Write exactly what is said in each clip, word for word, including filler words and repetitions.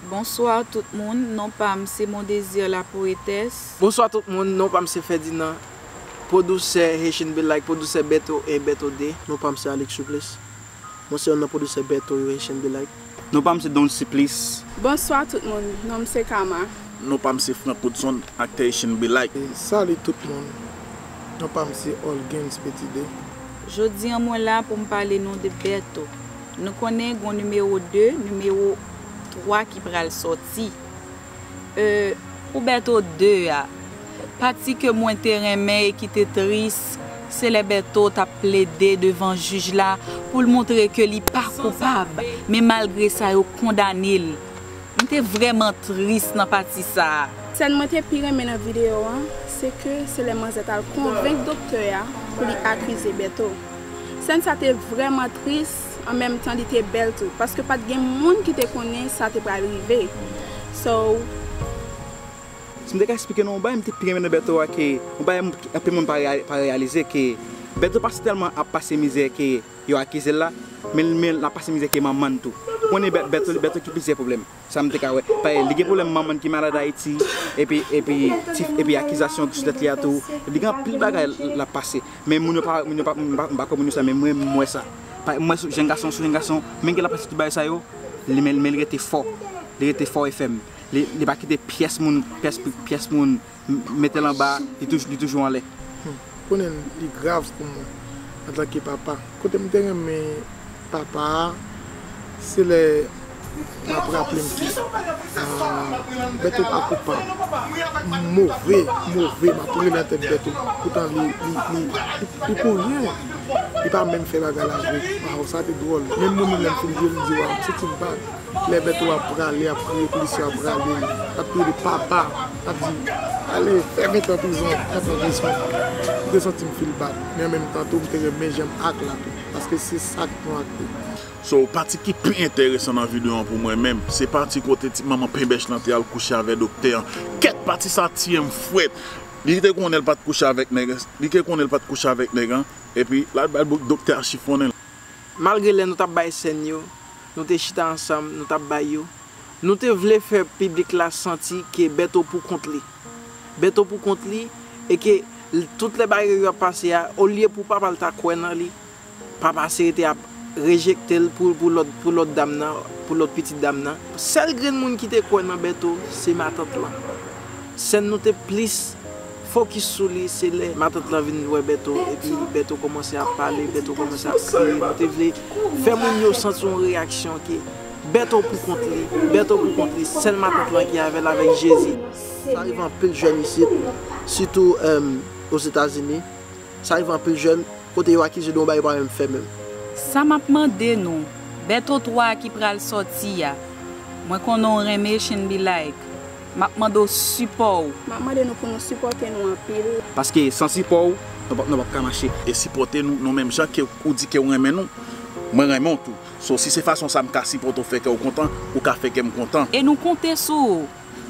Bonswa tout moun, non pa m se Mondésir la poétesse. Bonswa tout moun, non pa m se Ferdinand, pwodisè Haitian Be Like, pwodisè Bèto un, Bèto deux. Non pa m se Alex Supplice. Mwen se youn nan pwodisè Bèto yo, Haitian Be Like. Non pa m se Don Supplice. Bonswa tout moun, non m se Kama. Non pa m se Frank Woodson, aktè Haitian Be Like. Salut tout moun, non pa m se Olgens Petit deux. Jodi a mwen la pou m pale nou de Bèto. Nou konnen gon nimewo de, nimewo twa ki pral sòti. E, pou Bèto de a, pati ke mwen te renmen e ki te tris, se lè Bèto t ap plede devan jij la pou l montre ke li pa koupab, men malgre sa yo kondane l. M te vrèman tris nan pati sa a. Sèn mwen te pi renmen nan videyo an, se ke se lè manzè t al konvenk doktè a pou li akize Bèto. Sèn sa te vrèman tris, an menm tan li te bèl tou, paske pa t gen moun ki te konnen sa te pral rive. So, si m te ka eksplike nou yon bagay, m te pi renmen nan Bèto a ke yon bagay anpil moun pa reya-, pa reyalize ke Bèto pa sèlman ap pase mizè ke yo akize l la, men, men l ap pase mizè ke manman l tou. Ou konnen Bè-, Bèto, Bèto gen plizyè pwoblèm. Sa m te ka wè. Paske li gen pwoblèm manman l ki malad Ayiti, epi, epi, ti, epi akizasyon ki sou tèt li a tou. Li gen anpil bagay l ap pase. Men moun yo pa, moun yo pa, m pa, m pa kwè moun yo sa, men mwen, m wè sa. Pa, m wè sou jèn gason, sou jèn gason, menm ke l ap pase tout bagay sa yo, li, men, men li rete fò. Li rete fò e fèm. Li, li pa kite pyès moun, pyès, pyès moun m-, mete l anba, li toujou, li toujou anlè. Hmm. Konnen li grav pou mwen, antanke papa. Kote m te renmen papa a, se lè m ap raple m ke, ah, Bèto pa koupab. Move, move, m ap rele nan tèt Bèto. Poutan li, li, li, li, li pou ryen. Li pa menm fè bagay la vre. Waw, sa te dwòl. Menm moun yo lè m fin jwe, m di, waw, m santi m bad. Lè Bèto ap prale, ap kriye, polisye ap rale l, ap kriye li papa, ap di, "Ale, fè ven tan prizon, ap nan prizon." M te santi m feel bad, men an menm tan tou, m te renmen jan m act la tou, paske se sa k nou akte. So, pati ki pi enteresan nan videyo an pou mwen menm, se pati kote ti manman penbèch lan te al kouche avè doktè an. Kèt, pati sa tiye m frèt. Li te konnen l pa t kouche avèk nèg, li te konnen l pa t kouche avèk nèg an, epi l al bay doktè a chifonnen l. Malgre lè nou t ap bay sèn yo, nou te chita ansanm, nou t ap bay yo, nou te vle fè piblik la santi ke Bèto pou kont li. Bèto pou kont li, e ke l-, tout lè bagay yo ap pase a, olye pou papa l ta kwè nan li, papa se rete ap rejekte l pou, pou lòt, pou lòt dam nan, pou lòt pitit dam nan. Sèl grenn moun ki te kwè nan Bèto, se matant lan. Sèn nou te plis fokis sou li, se lè matant lan vin wè Bèto, epi Bèto kòmanse ap pale, Bèto kòmanse ap kriye. Nou te vle fè moun yo santi yon reyaksyon ke Bèto pou kont li, Bèto pou kont li, sèl matant lan ki avè l avèk Jezi. Sa rive anpil jèn isit, sitou, em, Ozetazini. Sa rive anpil jèn, kote yo akize de yon bagay yo pa menm fè menm. Sa m ap mande nou, Bèto twa ki pral sòti a, mwen konnen w renmen Shin Be Like. M ap mande w sipò w. M ap mande nou pou nou sipòte nou anpil. Paske san sipò w, nou p ap, nou p ap ka mache. E sipòte nou, nou menm jan ke ou di ke w renmen nou, mwen renmen w tou. So, si se fason sa m ka sipòte w, fè kè w kontan, ou ka fè kè m kontan. E nou konte sou ou.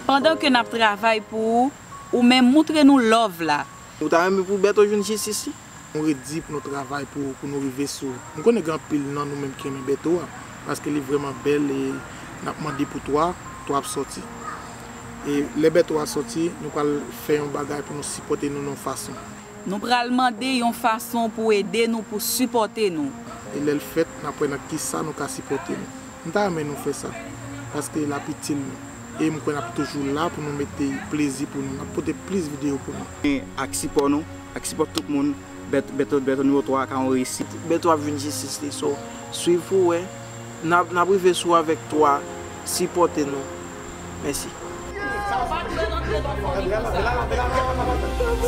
Pandan ke n ap travay pou ou, ou menm montre nou love la. Ou ta renmen pou Bèto jwenn jistis li? Nou redi pou nou travay pou, pou nou rive sou. M konnen gen anpil nan nou menm ki renmen Bèto a, paske li vrèman bèl e n ap mande pou twa, twa ap sòti. E lè Bèto a sòti, nou pral fè yon bagay pou nou sipòte nou nan yon fason. Nou pral mande yon fason pou ede nou, pou sipòte nou. E lè l fèt, n ap wè nan kisa nou ka sipòte nou. M ta renmen nou fè sa, paske l ap itil nou. E m kwè n ap toujou la pou nou mete plezi pou nou. N ap pote plis videyo pou nou. Men ak sipò nou, ak sipò tout moun, Bèt-, Bèto, Bèto nimewo twa a ka yon reyisit. Bèto ap jwenn jistis li. So, swiv pou w wè. N ap, n ap rive sou avèk twa. Sipòte nou. Mèsi.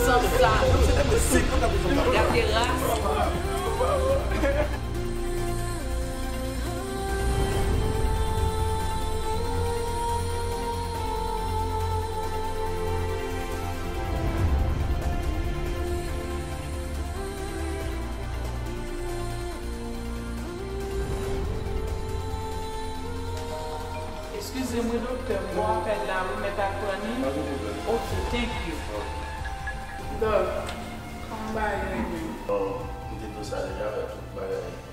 San sa, gade ras. Eskize mwen, doktè, m gon apèl la wi, mèt al pran li. Ok, thank you. Dòk, kòman bagay yo ye menm? Bon, m te di w sa deja, tout bagay.